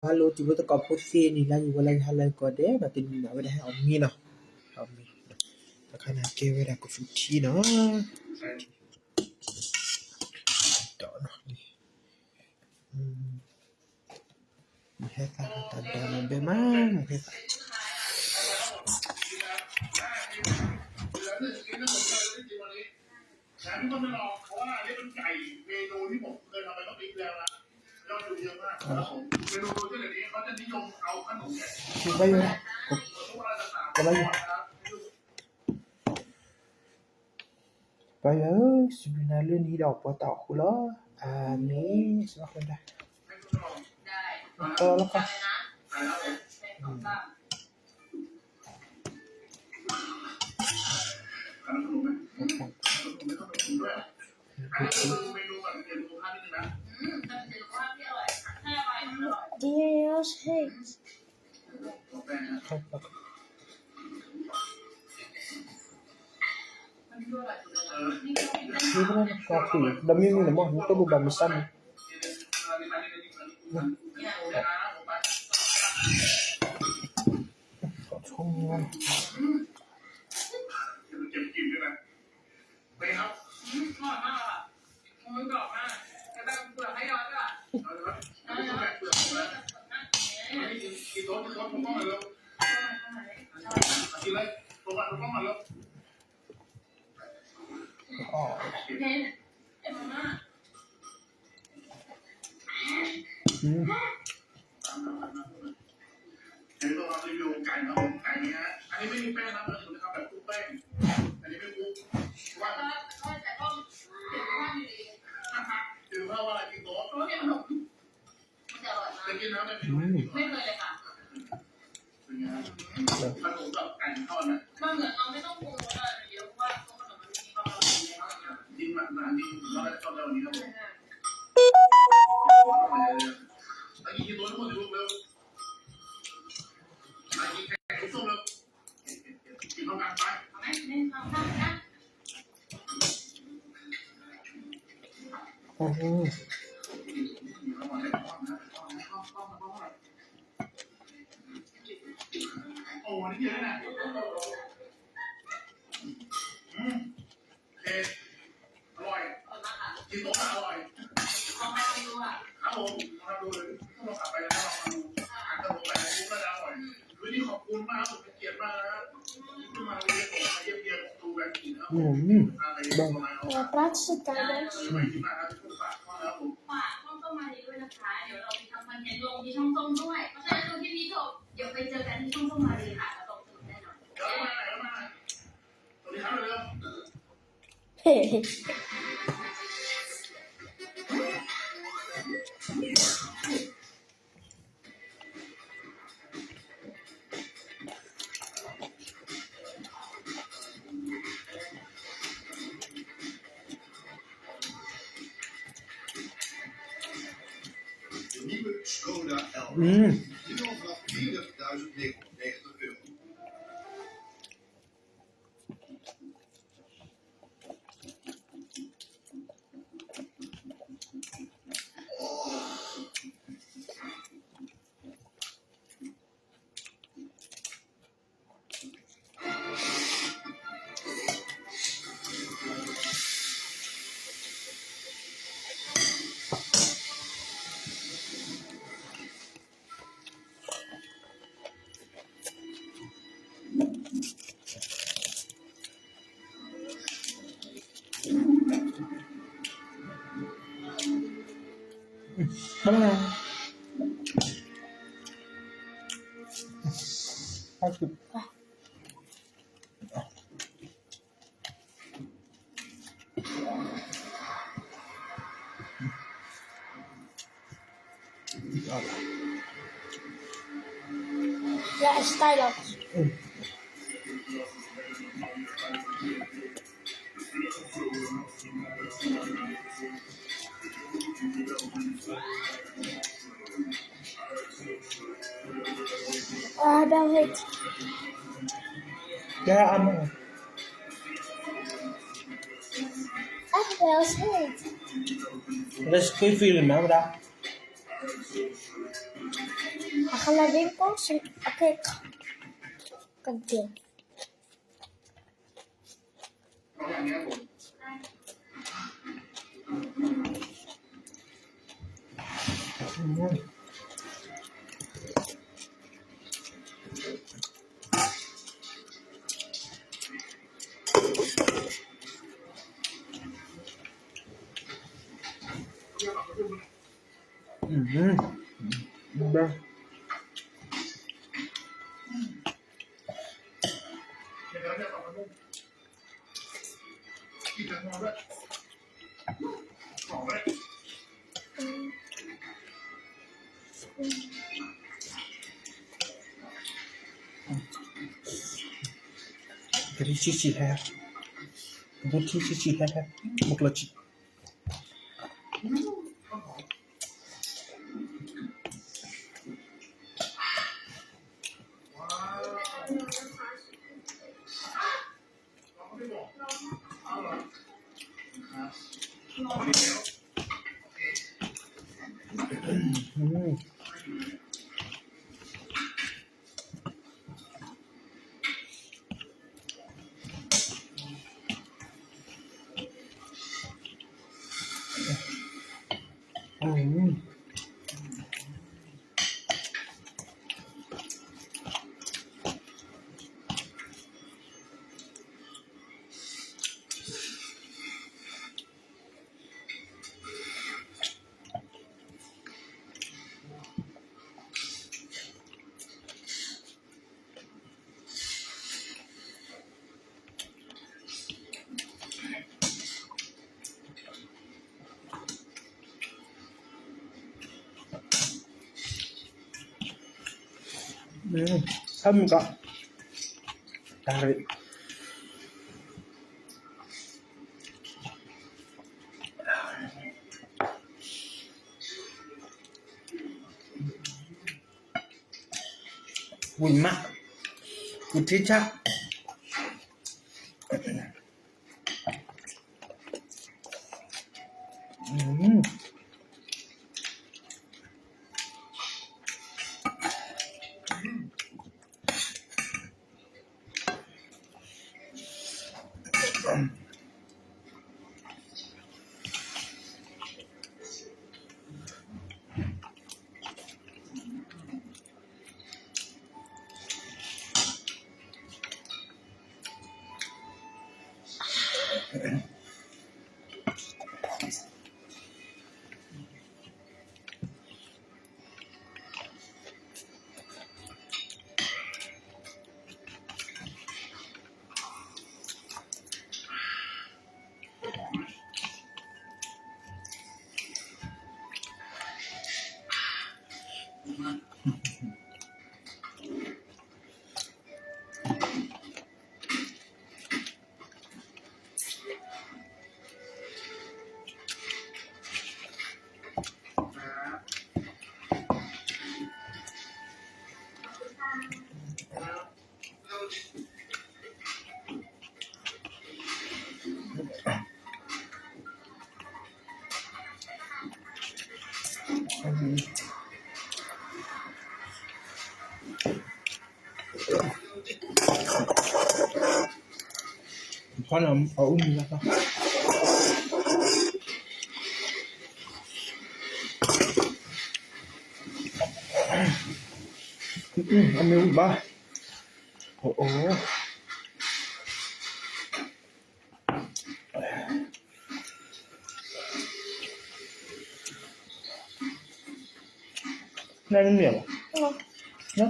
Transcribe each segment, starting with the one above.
Hello တံၤဖိသကိးဖိသ့န့ၣ် လၢယဝဲလၢယဟါလၢယကီၢ်ဒဲး ဒီးတနံၤညါဝဲဒၣ်ဟဲအီၣ်မ့ၤနီၤ, အီၣ်မ့ၤ, တခါန့ၣ်ကဲဝဲဒၣ်ကဖုထံနီၤ, ဒီးနီၤ, မုၢ်ဟဲသၣ်တၢ်ဒၢးနီၤ ဘဲမး မုၢ်ဟဲသၣ် ပၢ်ယွၤဧၢ, စံးဘျုးနၤလၢနဟံးဒီးပှၤတၢ်အိၣ်ဃူလီၤ. အၤမ့ၣ်, စံးဘျုးနၤ, တီလီၤခီ ဒီးမ့မ့ၢ်န့ၣ်မ့ၢ် နတလိၣ်ဘၣ်မုၢ်ဆါမုၢ် Let's go film, hè, brada. Coloring pencil, okay. Kencing.ကထံဆံးဆံးဟဲ, ကထံဆံးဆံးဟဲ, မကျိၣ်ဆံး. Thơm quá. Cà ri. Vui mát. Vui thích chắc. Khóa là ở ung ra thôi. Ăn miếng ba. Ồ, ồ. Này nó mềm à? Ờ. Nhá.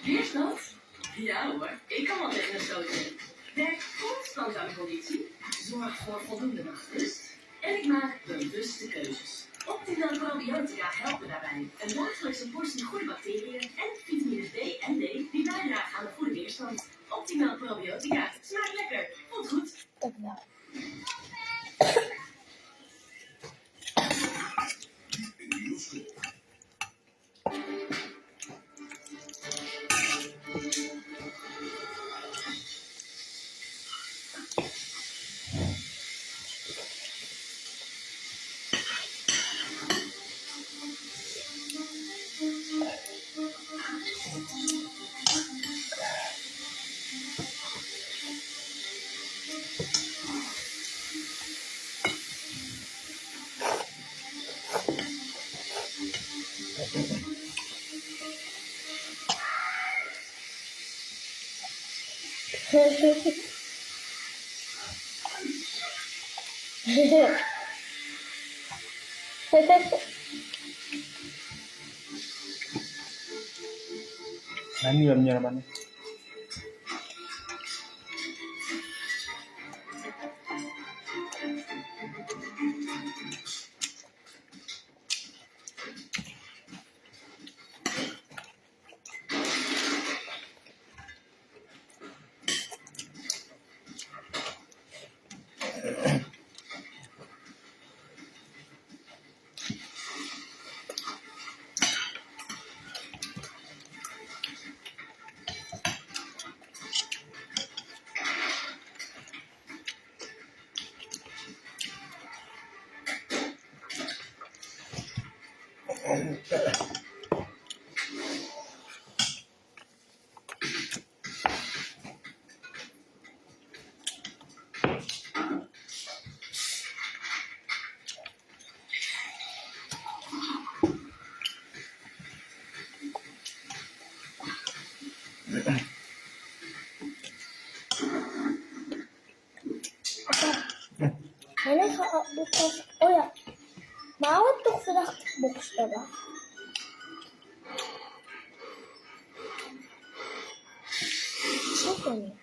Weerstand? Ja hoor, ik kan wel tegen een stootje. Werk constant aan de conditie, zorg voor voldoende nachtrust en ik maak bewuste keuzes. Optimal Probiotica helpen daarbij. Een dagelijkse portie goede bacteriën en vitamine D en D die bijdragen aan een goede weerstand. Optimal Probiotica. Smaakt lekker. Voelt goed. Wanneer ga ik boekjes? Oh ja. Maar wat toch vandaag boekjes hebben? Zeker niet.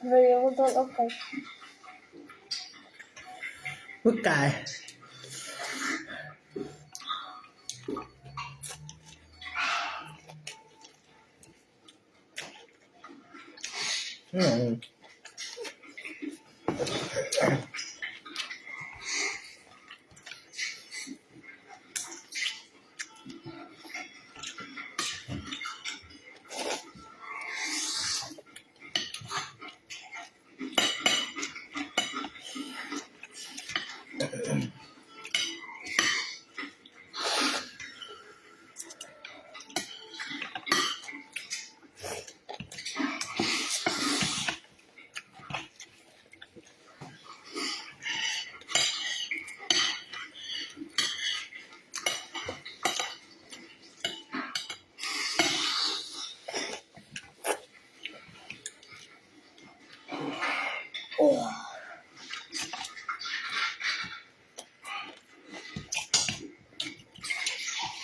Wil je ook dan ook kijken? We kijken.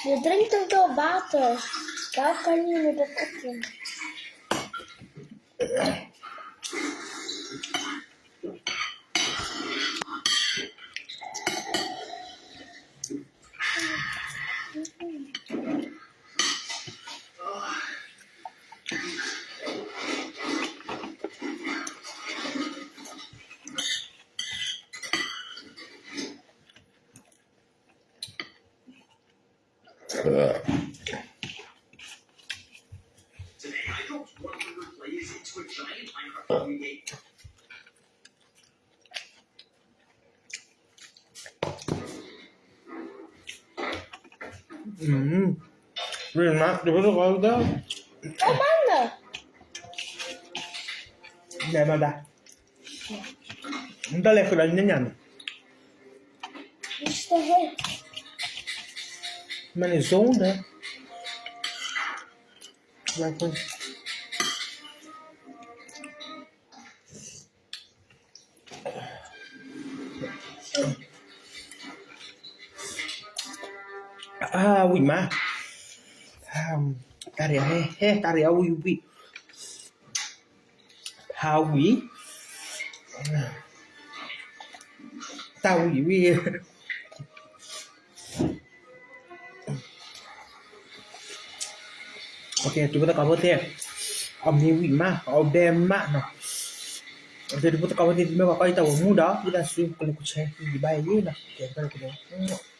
Je drinkt toch wel water? Daar kan je met dat opdrinken. Wima, debutokawite. Mada, ntale fula nyanyame. Mane zonde. Wima, tari a he he tari a wiwi. Hawi, tawiwi. Ok, ဒုးပသကိးဖိသ့ၣ်, အမံၤဝံၤမး အဘဲမးနီၤ. ဒုးပသကိးဖိသ့ၣ် သုမ့ၢ်ကီၢ်ကီၢ်အံၤတၢ်ဂီၤမူဒီး ဝံသးစူၤ ကလီကဆဲး ယဘၣ်ယဲနီၤ ကဲကဲကဲ.